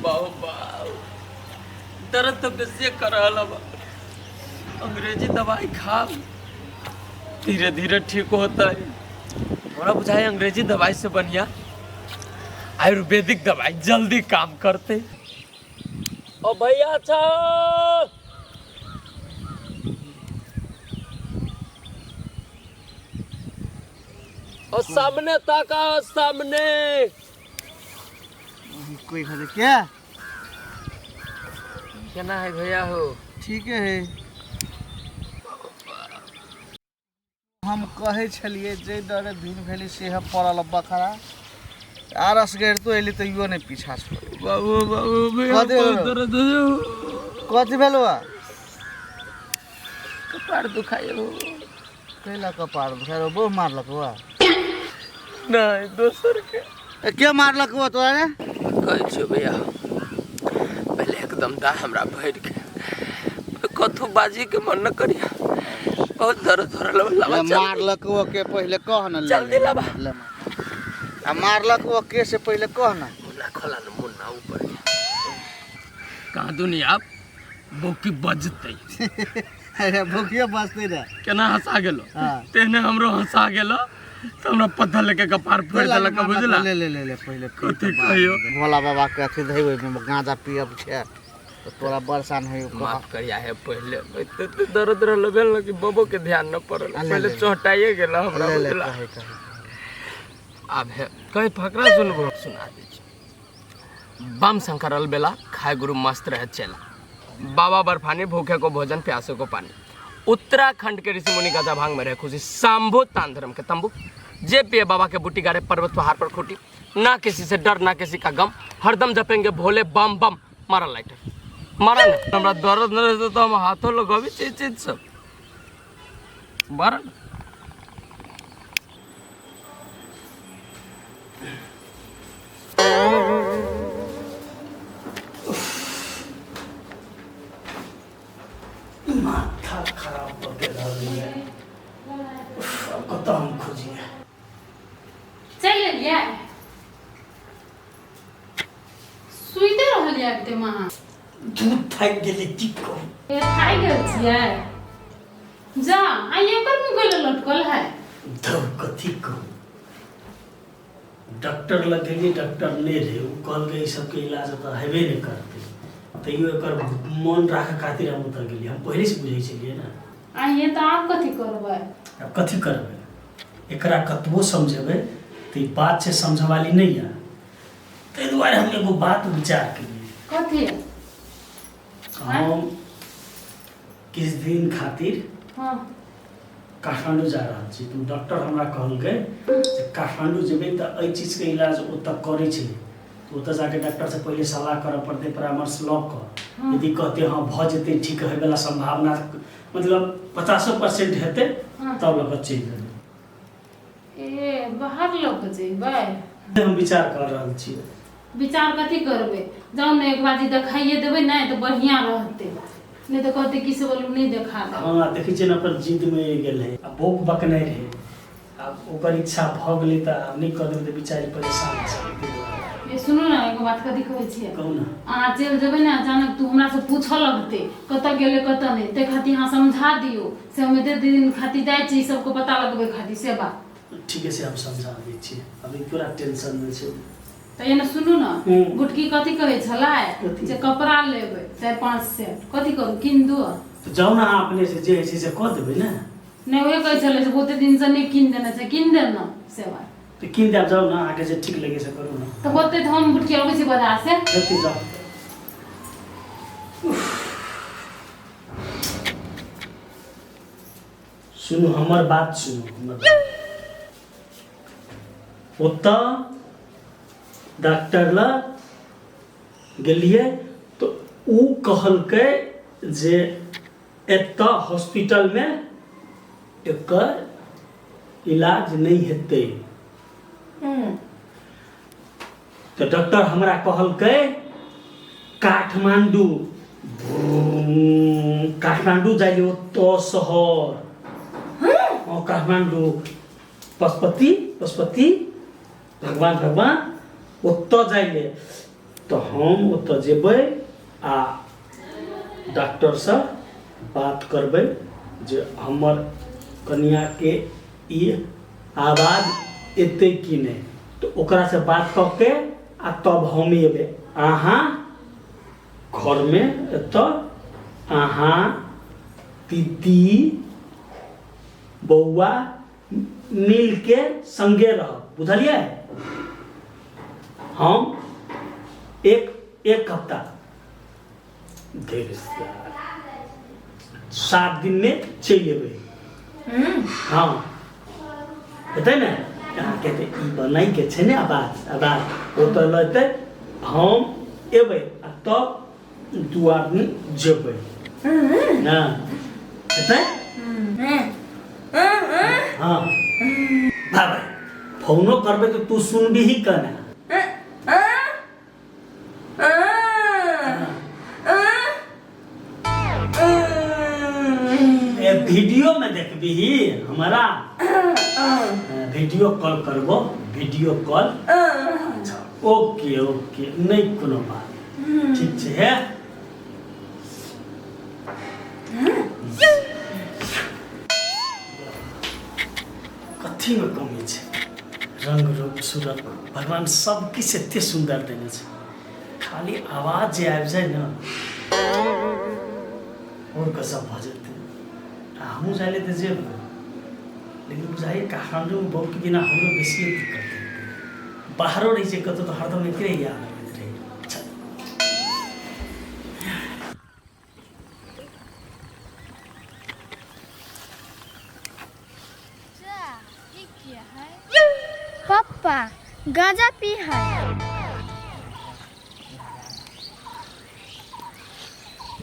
बाबू बाबू दर्द तो बेसिए कर रहल बा अंग्रेजी दवाई खा धीरे धीरे ठीक होता है हमरा बुझाए अंग्रेजी दवाई से बढ़िया आयुर्वेदिक दवाई जल्दी काम करते ओ भैया अच्छा ओ सामने ताका सामने कोई खजे क्या केना है भैया हो ठीक है हम कहै छलियै जे डरे भिन भेली से पड़ल बखरा आर असगर तो एली तैयो नहि पीछा छोड़ बाबू बाबू भैया कथी बहुत भेलो? दर्द हो कथी भेलो कपार दुखाय हो कैला कपार दुखाय बहु मारलक हुआ नहीं दोसर के ए, के मारलक हुआ तोरा रे कहै छियो भैया पहले एकदम दा हमरा भरि के कथू बाजी के मन न करिया बहुत दर्द हो रहल बा, लाबा ले, जल्दी। मारलक हुआ के पहिले कह न ले जल्दी लाबा। ले मार। आ मारलक हुआ के से पहिले कह न मुन्ना खोला न मुन्ना ऊपर कहाँ दुनिया बोकी बजतै अरे भूखियो बसते रे केना हंसा गेलो हाँ। तेहने हमरो हंसा गेलो तऽ हमरा पत्थर लेके कपार फोड़ि देलक बुझला ले ले ले ले पहिले पी कथी तऽ बाद। कहियो? भोला बाबा के अथी धइबै ओहिमे गांजा पियब छै तऽ तोरा बरसा नहि होइयो माफ करिया है पहिले एते एते दर्द रहल भेल न कि बबो के ध्यान न पड़ल ले, पहिले ले। चोटाइए गेल हमरा ले ले बुझला कहे कहे आब है कहीं फकरा सुनबो सुना दै छी बम शंकर अलबेला खाए गुरु मस्त रहे चेला बाबा बर्फानी भूखे को भोजन प्यासे को पानी उत्तराखंड के ऋषि मुनि गाजा भांग में रहे खुशी शंभु तान धर्म के तंबू जे पिए बाबा के बूटी गाड़े पर्वत पहाड़ पर खूटी ना किसी से डर ना किसी का गम हरदम जपेंगे भोले बम बम मारा लाइटर मारा ना हमरा दर्द न रहते तो हम हाथों लगबी चीज चीज सब मारा ना माथा खराब कऽ के रहल यऽ उफ, आब कतऽ हम खोजिए चलि एलियै सुइते रहलियै एकदम अहाँ दूध थाकि गेली की कहू ए थाकि गेल छियै जा आ एकर मुँह गेल लटकल है धौ कथी कहू डॉक्टर लग गेलियै डॉक्टर नहि रहै ओ कहलकै ई सबके इलाज ओतऽ हेबे नहि करतै तैयो एकर मन राखै खातिर हम ओतऽ गेलियै हम पहिलेसँ बुझै छलियै ने आ ये तऽ आब कथी करबै आब कथी करबै एकरा कतबो समझेबै तऽ ई बात छै समझवाली नहि यऽ ताहि दुआरे हम एगो बात विचार केलियै कथी हम किछु दिन खातिर काठमाण्डू जा रहल छी तऽ डॉक्टर हमरा कहलकै जे काठमाण्डू जेबै तऽ एहि चीजके इलाज ओतऽ करै छै तऽ ओतऽ जाके डॉक्टरसँ पहिले सलाह करऽ पड़तै परामर्श लऽ कऽ यदि कहतै हँ भऽ जेतै ठीक होइवला सम्भावना मतलब 50% हेतै तब लऽ कऽ चलि जेबै ए बाहर लऽ कऽ जेबै हम विचार कऽ रहल छी विचार कथी करबै जाउ ने एक बाजी देखाइए देबै ने तऽ बढ़िआँ रहतै नहि तऽ कहतै की से बोलू नहि देखा देब हँ देखै छियै ने अपन जिदमे गेल रहै आ बौक बकने रहै आब ओकर इच्छा भऽ गेलै तऽ आब नहि कऽ देबै तऽ बेचारी परेशान छै ताहि दुआरे। ए सुनू ने एगो बात कथी कहै छियै कहू ने अहाँ चलि जेबै ने अचानक तू हमरासँ पूछऽ लगतै कतऽ गेलै कतऽ नहि ताहि खातिर अहाँ समझा दियौ से हम एते दिन खातिर जाइ छी सबके पता लगबै खातिर से बात ठीके छै हम समझा दै छियै अभी पूरा टेंशनमे छै तऽ एने सुनू ने हम्म। गुटकी कथी कहै छलै कथी? जे कपड़ा लेबै 4-5 सेट कथी करू कीन दू तऽ जाउ ने अहाँ अपने से जे होइ छै से कऽ देबै ने नहि उहे कहै छलै जे बहुते दिनसँ नहि कीन देने छै कीन देब ने से बात तऽ कीन देब जाउ ने अहाँके जे ठीक लगै से करू ने तऽ होतै तऽ हम गुटकी अबै छी बाजार से जल्दी जाउ सुनू हमर बात सुनू हमर बात ओतऽ डॉक्टर लग गेलियै तऽ ओ कहलकै जे एतऽ हॉस्पिटलमे एकर इलाज नहि हेतै तऽ डॉक्टर हमरा कहलकै काठमांडू काठमांडू जाइए ओतऽ शहर हाँ काठमांडू पशुपति पशुपति भगवान भगवान ओतऽ जाइए तऽ हम ओतऽ जेबै आ डॉक्टरसँ बात करबै जे हमर कनिआँके ई आवाज एतै कि नहि। तऽ ओकरासँ बात कऽ के आ तब हम एबै। अहाँ घरमे एतऽ अहाँ दीदी बौआ मिलके संगे रहब, बुझलियै? हम एक एक हफ्ता धरि 7 दिनमे चलि एबै। हँ, हेतै ने अहाँके? तऽ ई बनैके छै ने आवाज, आवाज ओतऽ लेतै। हम एबै आ तब दू आदमी जेबै ना, हेतै? हँ बाबा, फोनो करबै तऽ तू सुनबिही केना? ए वीडियो में देखबिही हमारा? वीडियो कॉल करबो, वीडियो कॉल। अच्छा, ओके ओके, नहीं कोनो बात, ठीक छै। हे, कथी में कमी छै? रंग रूप सूरत भगवान सब किछु एते सुन्दर देने छै, खाली आवाज जे आबि जाय ने, और गजब भऽ जेतै। आ हमहूँ जाय लए तऽ जेबै, लेकिन बुझाइए काठमाण्डूमे बहूके बिना हमरो बेसिए दिक्कत हेतै। बाहरो रहै छै कतहु तऽ हरदम एकरे याद अबैत रहै। चल। पप्पा गांजा पी है।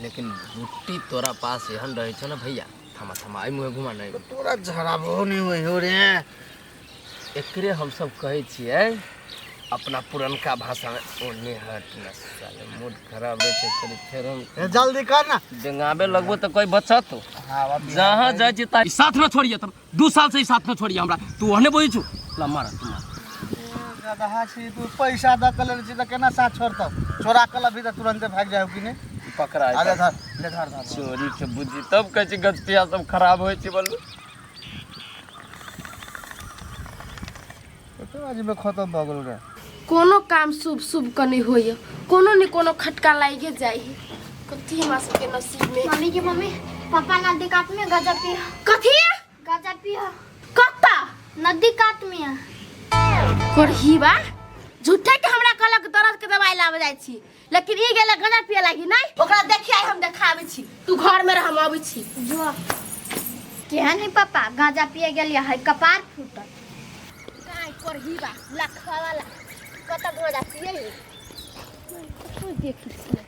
लेकिन बुट्टी तोरा पास एहन रहै छौ ने भैया। थमा थमा, एहि मुँहे घुमा नहि। तोरा झराबो नहि होइ हो रे। एकरे हमसब कहै छियै अपना पुरनका भाषामे ओने हट न साले, मूड खराब रहै छै कनि फेर हम। ए, जल्दी कर ना। डेंगाबे लगबो तऽ कोई बचत? हवा जहाँ जाइ छी ता साथ में छोड़िए, तब 2 साल से ही साथ में छोड़िए हमरा, तू ओहने बोलै छु। ला मार, तू मार। गदहा छी तू, पैसा दऽ के लेने छी तऽ केना साथ छोड़तौ? चोरा के लबही तऽ तुरन्ते भागि जाय कि नहि? पकड़ा। आ ले धर, ले धर धर। चोरी के बुद्धि, तब कहै छी गजपिया सब खराब होइ छै। बोलू। कते बाजीमे खतम भऽ गेल रे? कोनो काम शुभ शुभ के नहीं होइए, कोनो ने कोनो खटका लागे जाइ है। कथी हमरा सबके नसीब में? मम्मी के मम्मी, पापा नदी कात में गांजा पी। कथी? गांजा पी। कत्ता? नदी कात में। करहीबा झूठे के हमरा कहलक दर्द के दवाई लाबे जाइ छी, लेकिन ई गेल गांजा पिए लागी। नहीं, ओकरा देखिए हम देखाबै छी। तू घर में रह, हम अबै छी। जो केहन है पापा गांजा पिए गेलिए है, कपार फूटल। काय करहीबा लखवा वाला कत गांजा पिए है, कतौ देख छियै।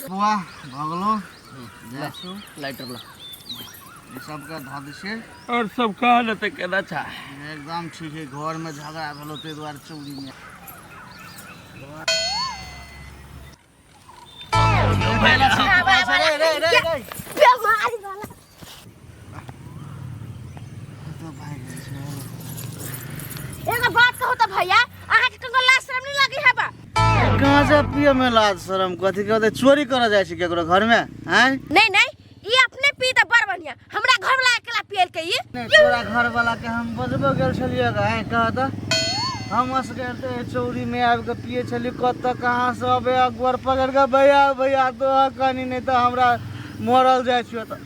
बुआ, भऽ गेलो, जाइ छौ। लाइटर ला। ई सबके धऽ दै छियै। और सब कह ने तऽ केना छा? एकदम ठीक है। घरमे झगड़ा भेलो ताहि दुआरे चौरीमे। रे रे रे रे। बेमारी वाला। तो भागि गेल छै। एगो बात कहू तऽ भैया, अहाँके कोनो लाज शरम नहीं लगी है बा? गाँजा पिए में लाज शरम कथी के होतै? चोरी करऽ जाइ छै केकरो घरमे आँय? नहीं नहीं, ई अपने पी तऽ बड़ बढ़िया, हमरा घर वाला अकेला पियल के ई। नहि, तोरा घर वाला के हम बजबो गेल छलियै गे, आँय कह तऽ हम असगर तऽ चौरी में आबि कऽ पिए छलियै, कतऽ कहाँ से अबे आ गोर पकड़ कऽ भैया भैया तो कनी नहि तऽ हमरा मरल जाइ छियो, तऽ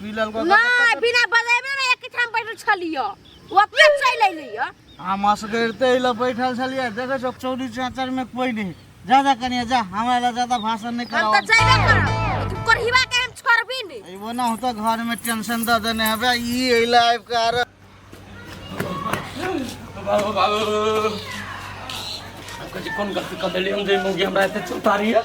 पी लेलको। नहीं, बिना बजेबे में एक ठाम बैठल छलियो, ओ अपने चलि अइलियो। हम असगर तऽ एहि लए बैठल छलियै, देखै छौ चौरी चाचर में कोइ नहि। जा जा कनिया जा, हमरा लए ज्यादा भाषण नहि हम कराओ। तऽ जइबे करब, लेकिन करहिबा के हम छोड़बी नहीं। अइबो ना होता, घर में टेंशन दऽ देने हेबे ई एहि लए आबि कऽ आर। बाबू बाबू, हम कहै छी कोन गलती कऽ देलियै हम जे मौगी हमरा एते चुतारी है?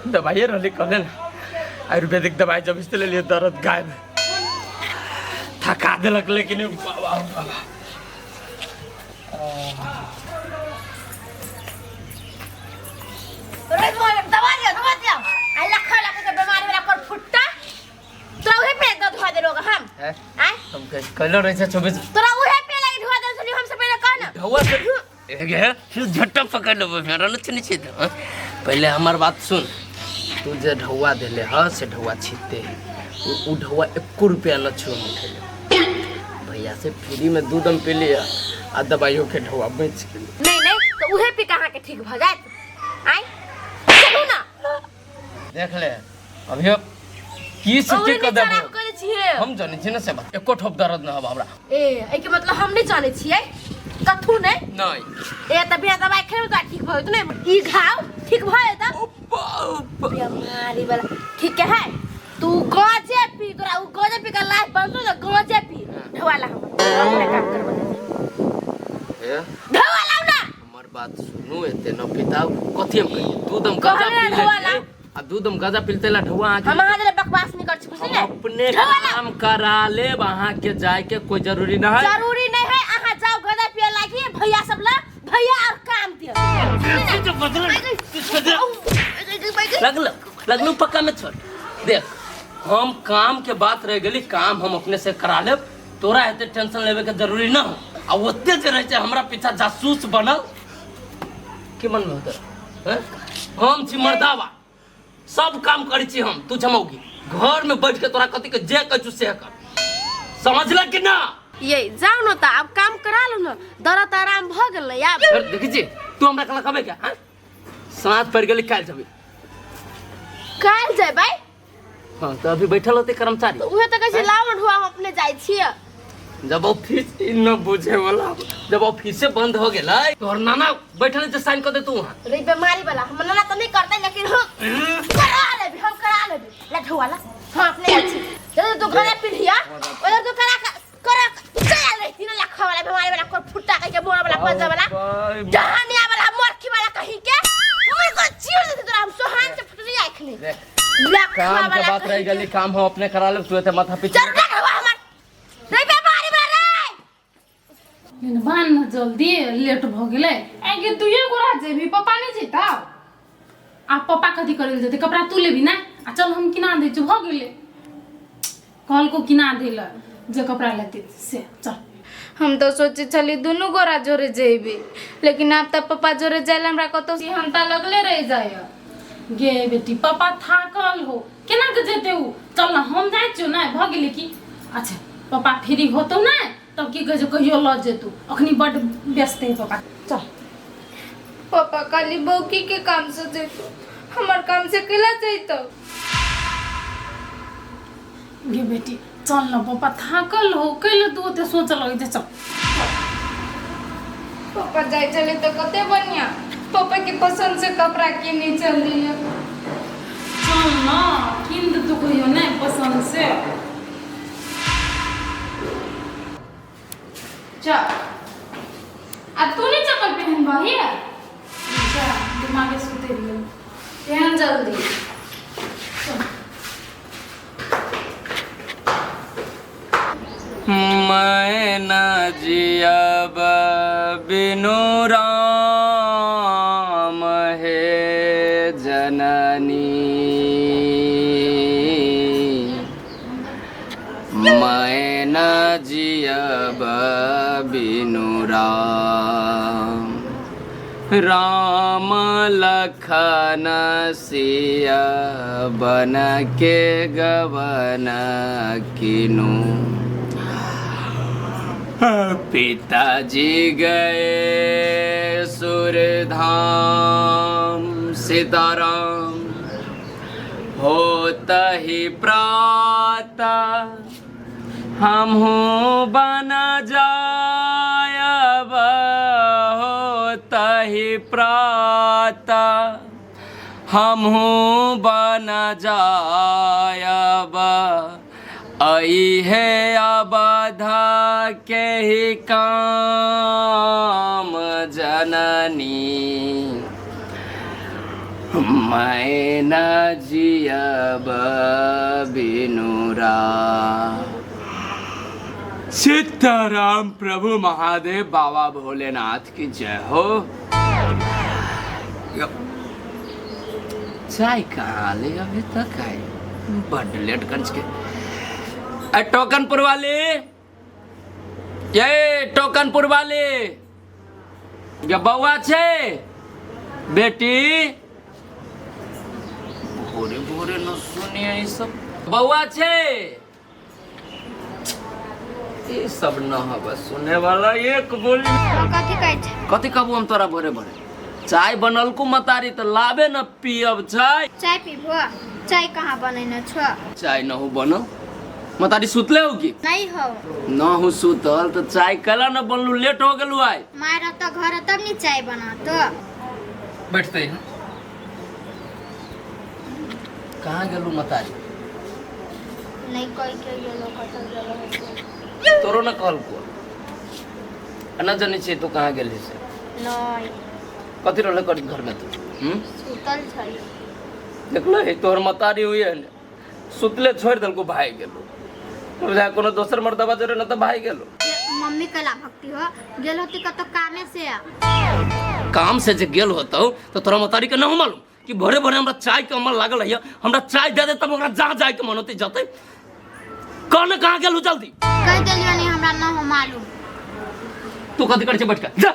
दवाइए रहली कहले ने, आयुर्वेदिक दवाई जब से लेलियै दर्द गायब। थका देलक लेकिन बाबा बाबा। रे दवा दिया, दवा दिया। आ लखा लखा के बीमारी वाला कर फुट्टा, तोरा उहे पे दर्द धोआ देलो हम। हैं? आय? हम कहै कहलो रहै छै 24। तोरा उहे पे लगी धोआ देल छलियो हम। ढौआ से गे झट्टा पकड़ लेबो मेरा न चनी छी पहले हमर बात सुन। तू जे ढौआ देले ह से ढौआ छीते उ ढौआ एको रुपया न छो हम उठेले। भैया से फ्री में दूध हम पी लिया आ दवाइयों के ढौआ बच गेल। नहीं नहीं तो उहे पी के अहाँ के ठीक भ जायत। आइ चलू ना। देख ले अभी की से औरे की नहीं कदम खराब करै छियै। हम जानै छी ना से बात, एको ठोप दर्द न हब हमरा। ए एहिके मतलब हम नहीं जानै छियै कथू नहीं। नहीं। ए त बिना दवाई खेबै त ठीक भ जेतै नहीं, ई घाव ठीक भ जेतै। बीमारी वाला ठीक है। तू गांजे पी, तोरा उ गांजे पी के लाइफ बनतो त गांजे पी। ढवाला हम अपने काम करबो। ए ढवाला लाउ ना। हमर बात सुनू, एते न पिताउ कथी हम कहिए? दूध हम गांजा कहने पी ढवाला। लेते आ दूध हम गांजा पीलते ला ढौआ अहाँ के हम अहाँ जरे बकवास नहीं कर छी, बुझली हम ने? अपने ढौआ काम करा लेब, अहाँ के जाय के कोई जरूरी न है। जरूरी नहीं है, अहाँ जाओ गांजा पिए लागी भैया सब ला, भैया और काम दियो। लगलो लगलो पक्का में छोड़। देख हम काम के बात रह गेली, काम हम अपने से करा लेब, तोरा एते टेंशन लेवे के जरूरी न हो। आ ओते जे रहे छै हमरा पीछा जासूस बनल की मन में होते हैं? हम छी मर्दावा, सब काम करै छी हम, तू छमौगी घर में बैठ के तोरा कथी के जे कहै छु से कर, समझल कि ना? ये जाओ न त आब काम करा लो न, दर्द आराम भ गेल न आब। फिर देखै छी तू हमरा कला कहबे क्या? हाँ? साँझ पड़ गेली, काल्हि जेबै। काल्हि जेबै? हाँ तो अभी बैठल होते कर्मचारी। तो उहे त कहै छै लाउ न ढुआ, हम अपने जाइ छियै। जब ऑफिस न बुझे वाला, जब ऑफिसे बंद हो गेलै तोहर नाना बैठल है, साइन कर दे तू वहाँ। रे बीमारी वाला हमर नाना त नहीं करतै, लेकिन हम करा लेबै, हम करा लेबै। ला ढुआ ला, हम अपने जाइ छी। जब तू घरे पिलिया ओदर तू करा करा चल रहती ना लखा वाला बीमारी वाला कोर फुट्टा कह के मोरा वाला पंजा वाला जहानिया वाला मोरखी वाला कहीं के मोर को चीर देते तोरा, हम सोहान से फुटली आखनी। देख, लखा काम के वाला बात रह गेली, काम हम अपने करा लेब, तू एते माथा पीछे जरूर ढुआ हमर रे बीमारी वाला रे। लेकिन बान न जल्दी लेट भ गेलै। आइ दुइये गोरा जेबी, पप्पा नहीं जेता। आ पप्पा कथी करै लए जेतै? कपड़ा तू लेबी ना, आ चल हम किना दै छियौ, भ गेलै। कहलको किना दै लए, जे कपड़ा लेतै से चल। हम तो सोचे छली दुनू गोरा जोरे जेबे, लेकिन आब त पप्पा जोरे जाय हमरा कतौ हम त लगले रह जाय। गे बेटी पप्पा थाकल हो, केना के जेतै उ? चल ना हम जाइ छियौ ना, भ गेलै की? अच्छा पप्पा फ्री होतौ ना तब की कहै छै कहियो ल जेतौ, अखनी बड व्यस्त है पप्पा। चल पप्पा खाली बौकी के काम से जेतौ, हमर काम से केला जैतौ? गे बेटी चल ना, पप्पा थाकल हो, कैले तू ओते सोच लगै छै? चल पप्पा जाय चले तो कते बढ़िया, पप्पा के पसंद से कपड़ा किनी चलिए। चल ना किन देतौ कहियो नहीं पसंद से। चल आ तू नहीं चप्पल पहनबही? जा दिमागे सुते गेल, पहन जल्दी। मैं न जियब बिनु राम हे जननी, मैं न जियब बिनु राम। राम लखन सिया बन के गवन किनु, पिताजी गए सुरधाम। सीताराम होत ही प्राता हमहूँ बन जायब, होत ही प्राता हमहूँ बन जायब। आई है अबाधा के ही काम जननी, मैं न जियब बिनु राम। सीताराम प्रभु महादेव बाबा भोलेनाथ की जय हो। चाय कहाँ ले अभी तक आई, बड लेट कर के। टोकनपुर वाले, ये टोकनपुर वाले, गे बौआ छै बेटी भोरे भोरे न सुनिए ई सब बौआ छै ई सब न हबे सुने वाला एक बोली। कथी कहै छै? कथी कहबू हम तोरा? भोरे भोरे चाय बनल को मतारी तऽ लाबे न पियब चाय। चाय पीबो? चाय कहाँ बनेने छो? चाय न हो बनल मतारी, सुतले हो की? नहीं हो। न हो सुतल तऽ चाय कैला न बनलू? लेट हो गेलू आइ। माय रहतो घर तब नी चाय बनातो। बैठते हैं। कहाँ गेलू मतारी? नहीं कोई के गेलो, कतौ गेलो हेतै। तोरो न कहल को न जनै छियै तू कहाँ गेली से? नहीं। कथी रहले कर घर में तू? सुतल छली। देखलो हे तोहर मतारी हुई है ने सुतले छोड़ देलको, भागि गेलो। बुझा कोनो दोसर मर्दबा जोरे न तऽ भागि गेलो। मम्मी कला भक्ति हो गेल होती कतौ कामे से। काम से जे गेल होतौ तऽ तोरा मतारी के न हो मालूम कि भोरे भोरे हमरा चाय के अमल लागल है, हमरा चाय दे दे तब ओकरा जहाँ जाय के मन होतै जतै। कह ने कहाँ गेलू जल्दी। कह देलियो नहीं, हमरा न हो मालूम। तू कथी करै छै बैठ के? जा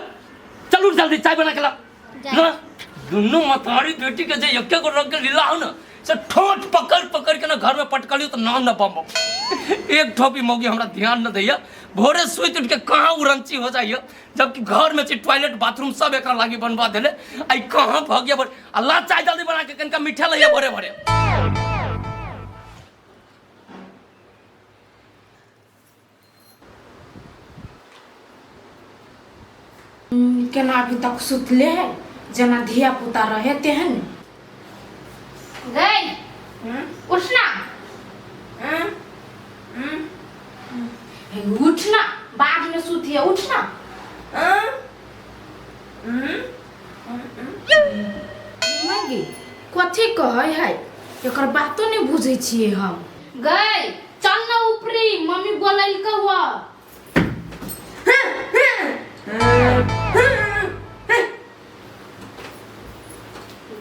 चल उठ जल्दी, चाय बना के ला। जा। ना दुनू मतारी बेटी के जे एके गो रंग के लीला हो न से ठोट पकड़ पकड़ के ना घर में पटकलियो तो नाम न बम बम। एक ठोपी मौगी हमरा ध्यान न दैया। भोरे सुति उठ के कहाँ उड़ंची हो जाइए, जबकि घर में टॉयलेट बाथरूम सब एकरा लागी बनवा देले। आई कहाँ भग गया? अल्लाह चाय जल्दी बना के कनका मीठा लैया भोरे भोरे। केना अभी तक सुतले है, जेना धिया पुता रहे तेहन। गई उठना, उठना, बाद में सुतिए, उठना। मगी कथी कहै है, एकर बातो नहीं बुझै छियै हम। गई चल ना ऊपरी, मम्मी बोलैलकै हुआ।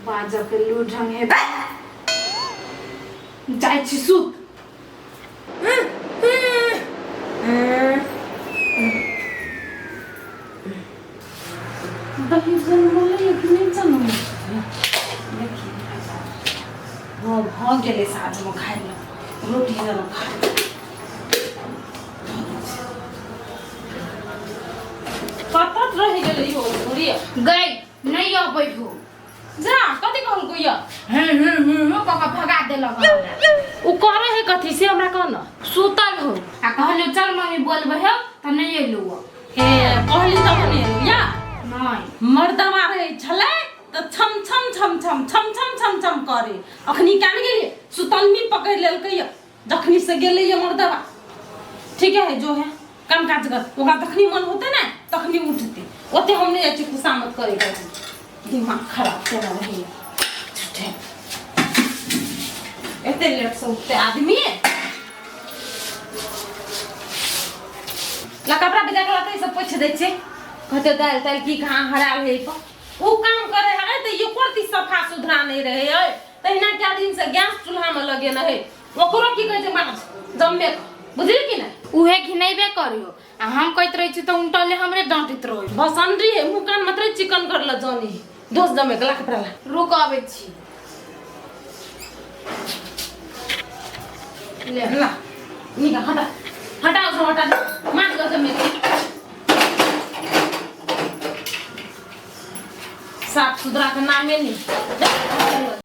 बाजऽ के लू ढंग है, जाइ छी सुत। दही जनमलै कि नहि जनमलै? देखी, हँ भऽ गेलै। साँझमे खाइ लए रोटी जेना खाइ कतऽ रहि गेलै यौ बुढ़ी? गई नहीं अबै हो। जा कथी कहलको यऽ? हूँ हूँ हूँ हूँ कऽ कऽ भगा देलक हमरा। ओ करे है कथी से हमरा कह न। सुतल हो आ कहलियो चल मम्मी बोलबै हो तऽ नहि एलू। हे कहली तब नहि एलू या? नहि। मर्दवा रहै छलै तऽ छम छम छम छम छम छम छम छम करे, अखनी क्या ने गेलियै सुतलमी पकड़ि लेलकै यऽ जखनी से गेलै यऽ मर्दवा। ठीक है, जो है काम काज कर, ओकरा तखनी मन होतै ने तखनी उठतै। ओते हम नहि जाइ छी खुशामद करे के, दिमाग खराब केने रहैया झूठे। एते लेट से उठते आदमी। ला कपड़ा भिजा के लाते, सब पोछि दै छै। कहते दालि तालि की कहाँ हरायल है पर ओ काम करे है तऽ एको रत्ती सफा सुथरा नहि रहै है। तहिना कए दिन से गैस चूल्हा में लगेने है, ओकरो की कहै छै माछ जम्मे, बुझली कि नहि? उहे घिनेबे करियो आ हम कहैत रहै छी तऽ उनटले हमरे डाँटैत रहै। भसंडी है, मुँह कान मात्र चिकन करल जानी दोस्त जमे के ला कपड़ा ला। रुक अबै छी। ले ला निकाल, हटा हटा उसको हटा दे, माछ कर जमे के। साफ सुथरा के नामे नहीं।